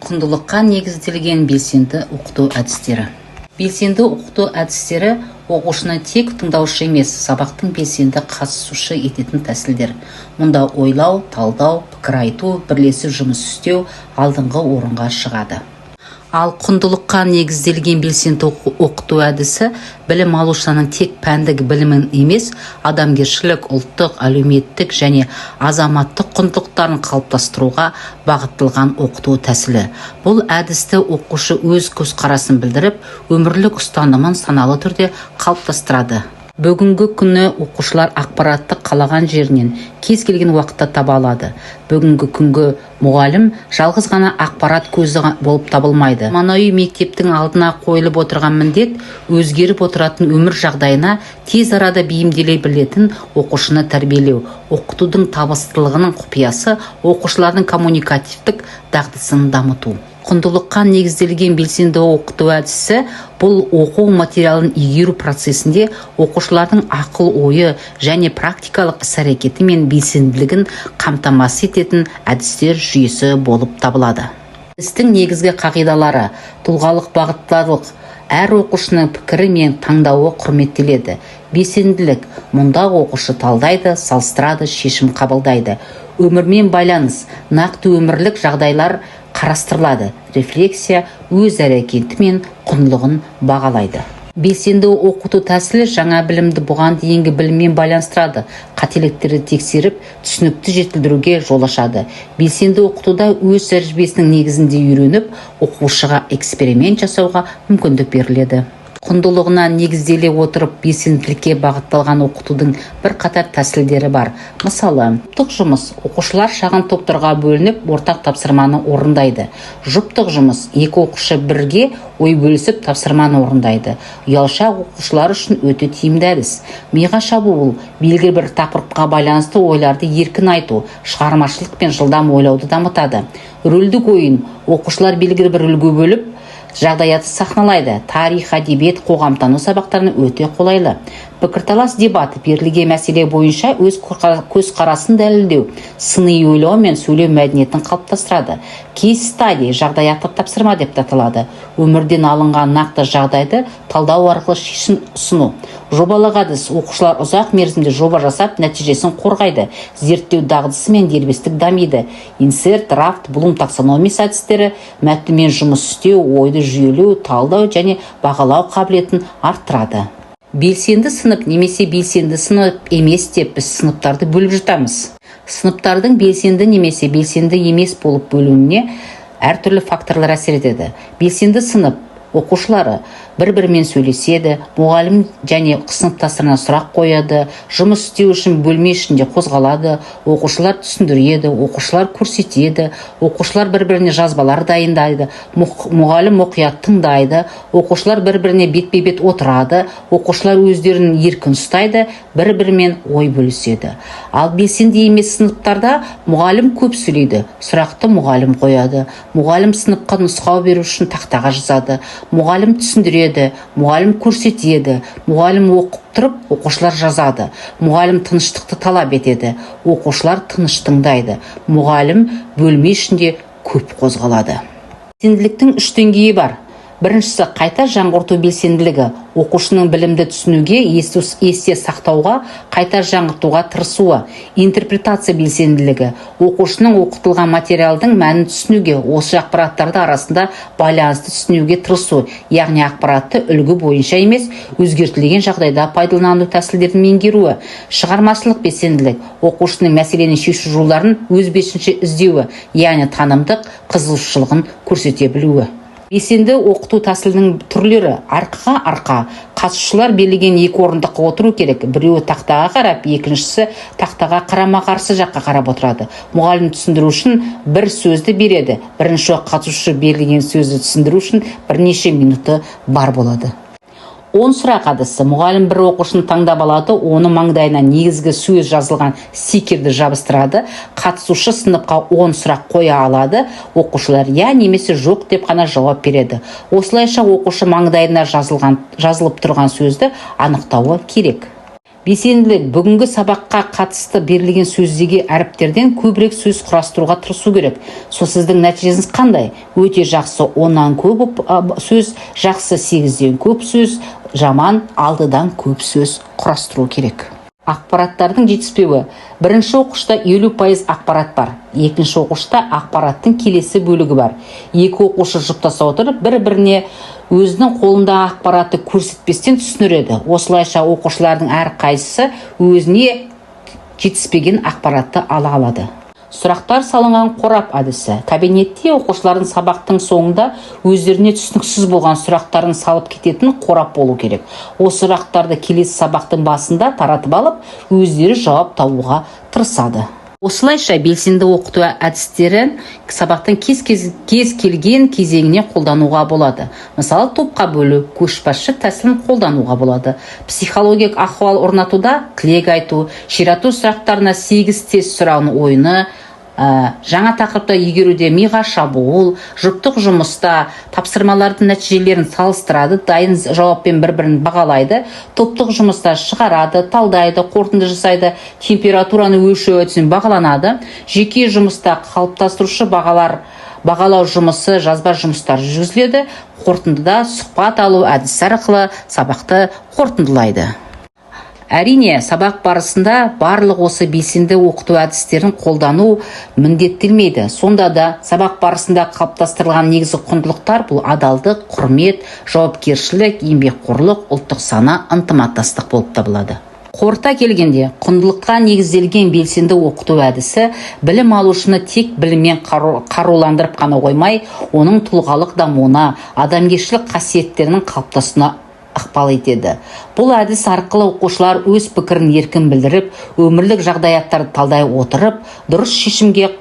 Құндылыққа негізделген белсенді оқыту әдістері. Белсенді оқыту әдістері – оқушыны тек тыңдаушы емес, сабақтың белсенді қатысушы ететін тәсілдер. Мұнда ойлау, талдау, пікір айту, бірлесіп жұмыс істеу алдыңғы орынға шығады. Ал құндылыққа негізделген белсенді оқыту әдісі – білім алушының тек пәндік білімін емес, адамгершілік, ұлттық, әлеуметтік және азаматтық құндылықтарын қалыптастыруға бағытталған оқыту тәсілі. Бұл әдісті оқушы өз көзқарасын білдіріп, өмірлік ұстанымын саналы түрде қалыптастырады. Бүгінгі күні оқушылар ақпаратты қалаған жерінен, кез келген уақытта таба алады. Бүгінгі күнгі мұғалім жалғыз ғана ақпарат көзі болып табылмайды. Заманауи мектептің алдына қойылып отырған міндет – өзгеріп отыратын өмір жағдайына тез арада бейімделе білетін оқушыны тәрбиелеу. Оқытудың табыстылығының құпиясы – оқушылардың коммуникативтік дағдысын дамыту. Құндылыққа негізделген белсенді оқыту әдісі – бұл оқу материалын игеру процесінде оқушылардың ақыл ойы және практикалық іс-әрекеті мен белсенділігін қамтамасыз ететін әдістер жүйесі болып табылады. Істің негізгі қағидалары: тұлғалық бағыттылық – әр оқушының пікірі мен таңдауы құрметтеледі. Белсенділік – мұнда оқушы талдайды, салыстырады, шешім қабылдайды. Өмірмен байланыс – нақты өмірлік жағдайлар қарастырылады. Рефлексия – өз әрекеті мен құндылығын бағалайды. Белсенді оқыту тәсілі жаңа білімді бұған дейінгі біліммен байланыстырады, қателіктерді тексеріп, түсінікті жетілдіруге жол ашады. Белсенді оқытуда өз тәжірибесінің негізінде үйреніп, оқушыға эксперимент жасауға мүмкіндік беріледі. Құндылығына негізделе отырып, белсенділікке бағытталған оқытудың бірқатар тәсілдері бар. Мысалы, топтық жұмыс: оқушылар шағын топтарға бөлініп, ортақ тапсырманы орындайды. Жұптық жұмыс: екі оқушы бірге ой бөлісіп, тапсырманы орындайды. Ұялшақ оқушылар үшін өте тиімді әдіс. Миға шабуыл: белгілі бір тақырыпқа байланысты ойларды еркін айту, шығармашылық пен жылдам ойлауды дамытады. Рөлдік ойын: оқушылар белгілі бір рөлге бөліп, жағдаятты сахналайды. Тарих, әдебиет, қоғамтану сабақтарына өте қолайлы. Пікірталас, дебат: берілген мәселе бойынша өз көзқарасын дәлелдеу, сыни ойлау мен сөйлеу мәдениетін қалыптастырады. Кейс-стади жағдаяттық тапсырма деп те аталады. Өмірден алынған нақты жағдайды талдау арқылы шешім ұсыну. Жобалық әдіс: оқушылар ұзақ мерзімде жоба жасап, нәтижесін қорғайды, зерттеу дағдысы мен дербестік дамиды. Инсерт, Рафт, Блум таксономиясы әдістері мәтінмен жұмыс істеу, ойды жүйелеу, талдау және бағалау қабілетін арттырады. Белсенді сынып немесе белсенді сынып емес деп біз сыныптарды бөліп жатамыз. Сыныптардың белсенді немесе белсенді емес болып бөлінуіне әртүрлі факторлар әсер етеді. Белсенді сынып оқушылары бір-бірімен сөйлеседі, мұғалім және сыныптастарына сұрақ қояды, жұмыс істеу үшін бөлме ішінде қозғалады, оқушылар түсіндіреді, оқушылар көрсетеді, оқушылар бір-біріне жазбалар дайындайды, мұғалім мұқият тыңдайды, оқушылар бір-біріне бетпе-бет отырады, оқушылар өздерін еркін ұстайды, бір-бірімен ой бөліседі. Ал белсенді емес сыныптарда мұғалім көп сөйлейді, сұрақты мұғалім қояды, мұғалім сыныпқа нұсқау беру үшін тақтаға жазады, мұғалім түсіндіреді, мұғалім көрсетеді, мұғалім оқып тұрып, оқушылар жазады, мұғалім тыныштықты талап етеді, оқушылар тыныш тыңдайды, мұғалім бөлме ішінде көп қозғалады. Белсенділіктің үш деңгейі бар. Біріншісі – қайта жаңғырту белсенділігі: оқушының білімді түсінуге, есте сақтауға, қайта жаңғыртуға тырысуы. Интерпретация белсенділігі: оқушының оқытылған материалдың мәнін түсінуге, осы ақпараттарды арасында байланысты түсінуге тырысу, яғни ақпаратты үлгі бойынша емес, өзгертілген жағдайда пайдалану тәсілдерін меңгеруі. Шығармашылық белсенділік: оқушының мәселені шешу жолдарын өз бетінше іздеуі, яғни танымдық қызығушылығын көрсете білуі. Белсенді оқыту тәсілінің түрлері. Арқаға арқа: қатысушылар берілген екі орындыққа отыру керек. Біреуі тақтаға қарап, екіншісі тақтаға қарама қарсы жаққа қарап отырады. Мұғалім түсіндіру үшін бір сөзді береді. Бірінші қатысушы берілген сөзді түсіндіру үшін бірнеше минуты бар болады. 10 сұрақ әдісі: мұғалім бір оқушыны таңдап алады, оның маңдайына негізгі сөз жазылған стикерді жабыстырады. Қатысушы сыныпқа 10 сұрақ қоя алады. Оқушылар иә немесе жоқ деп қана жауап береді. Осылайша оқушы маңдайына жазылып тұрған сөзді анықтауы керек. Белсенділік: бүгінгі сабаққа қатысты берілген сөздегі әріптерден көбірек сөз құрастыруға тырысу керек. Сол сіздің нәтижеңіз қандай? Өте жақсы, 10-нан көп сөз, жақсы, 8-ден көп сөз, жаман, 6-дан көп сөз құрастыру керек. Ақпараттардың жетіспеуі: бірінші оқушыда 50% ақпарат бар, екінші оқушыда ақпараттың келесі бөлігі бар. Екі оқушы жұптаса отырып, бір біріне өзінің қолындағы ақпаратты көрсетпестен түсіндіреді. Осылайша оқушылардың әрқайсысы өзіне жетіспеген ақпаратты ала алады. Сұрақтар салынған қорап әдісі: кабинетте оқушылардың сабақтың соңында өздеріне түсініксіз болған сұрақтарын салып кететін қорап болу керек. Осы сұрақтарды келесі сабақтың басында таратып алып, өздері жауап табуға тырысады. Осылайша белсенді оқыту әдістерін сабақтың кез келген кезеңіне қолдануға болады. Мысалы, топқа бөлу, көшбасшы тәсілін қолдануға болады. Психологиялық ахуал орнатуда тілек айту, ширату сұрақтарына 8 тест сұрағының ойыны, жаңа тақырыпты игеруде миға шабуыл, жұптық жұмыста тапсырмалардың нәтижелерін салыстырады, дайын жауаппен бір бірін бағалайды, топтық жұмыста шығарады, талдайды, қорытынды жасайды, температураны өлшеу әдісімен бағаланады, жеке жұмыста қалыптастырушы бағалар, бағалау жұмысы, жазба жұмыстар жүргізіледі, қорытындыда сұхбат алу әдісі арқылы сабақты қорытындылайды. Әрине, сабақ барысында барлық осы белсенді оқыту әдістерін қолдану міндеттелмейді. Сонда да сабақ барысында қалыптастырылған негізгі құндылықтар: бұл адалдық, құрмет, жауапкершілік, еңбекқорлық, ұлттық сана, ынтымақтастық болып табылады. Қорыта келгенде, құндылыққа негізделген белсенді оқыту әдісі білім алушыны тек біліммен қаруландырып қана қоймай, оның тұлғалық дамуына, адамгершілік қасиеттерінің қалыптасуына ықпал етеді. Бұл әдіс арқылы оқушылар өз пікірін еркін білдіріп, өмірлік жағдаяттарды талдай отырып, дұрыс шешімге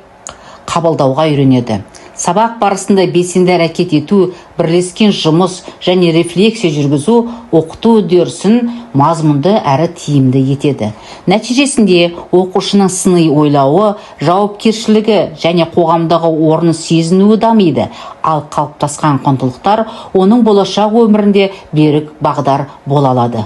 қабылдауға үйренеді. Сабақ барысында белсенді әрекет ету, бірлескен жұмыс және рефлексия жүргізу оқыту үдерісін мазмұнды әрі тиімді етеді. Нәтижесінде оқушының сыни ойлауы, жауапкершілігі және қоғамдағы орнын сезінуі дамиды, ал қалыптасқан құндылықтар оның болашақ өмірінде берік бағдар бола алады.